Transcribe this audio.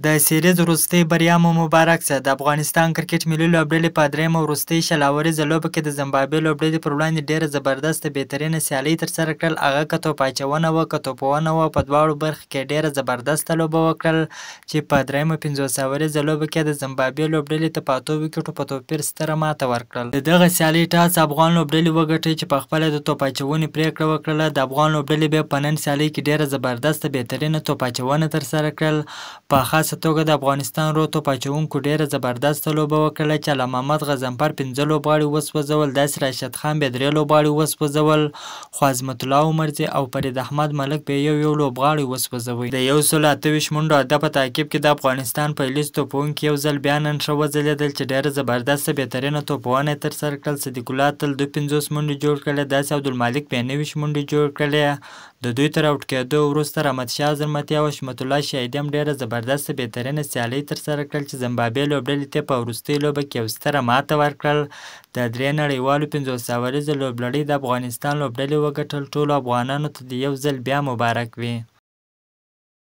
د سیریز وروستۍ بریا مو مبارک شه. د افغانستان کرکټ ملي لوبډلې په درېیمه وروستۍ 20 اوریزه لوبه کې د زمبابوې لوبډلې پر وړاندې ډېره زبردسته بهترینه سیالي ترسره کړل. هغه که توپ اچونه وه که توپوهنه وه، په دواړو برخو کې ډېره زبردسته لوبه وکړل چې په درېیمه 50 اوریزه لوبه کې د زمبابوې لوبډلې ته په 8 ویکټو په توپیر ستره ماته ورکړل. د دغه سیالۍ ټاس افغان لوبډلې وګټي چې په خپله د توپ اچونې پرېکړه وکړله. د افغان لوبډلې بیا په نن سیالۍ کې ډېره زبردسته بهترینه توپ اچونه ترسره کړل. په خاصه توګه د افغانستان رو توپ اچونکو ډېره زبردسته لوبه وکړه چې الله محمد غضنفر 5 لوبغاړي وسوځول، داسې راشد خان بیا 3 لوبغاړي وسوځول، خو عظمت الله عمرزي او فرید احمد ملک بیا یو یو لوبغاړی وسوځوي. د 128 منډو هدف په تعقیب کې د افغانستان پیلیز توپوهونکي یو ځل بیا نن ښه وځلېدل چې ډېره زبردسته بهترینه توپوهنه یې ترسره کړل. صدیق الله تل 52 منډې جوړ کړلې، داسې عبدالمالک بیا 29 منډې جوړ کړلې. د دوی تر اوټ کېدو وروسته رحمت شاه زرمتي او حشمت الله شاهدي هم ډېره زبردسته بهترینه سیالۍ ترسره کړل چې زمبابوې لوبډلې ته په وروستۍ لوبه کې یو ستره ماته ورکړل. د 3 نړیوالو 50 اوریزو لوبلړۍ د افغانستان لوبډلې وګټل. ټولو افغانانو ته دې یو ځل بیا مبارک وي.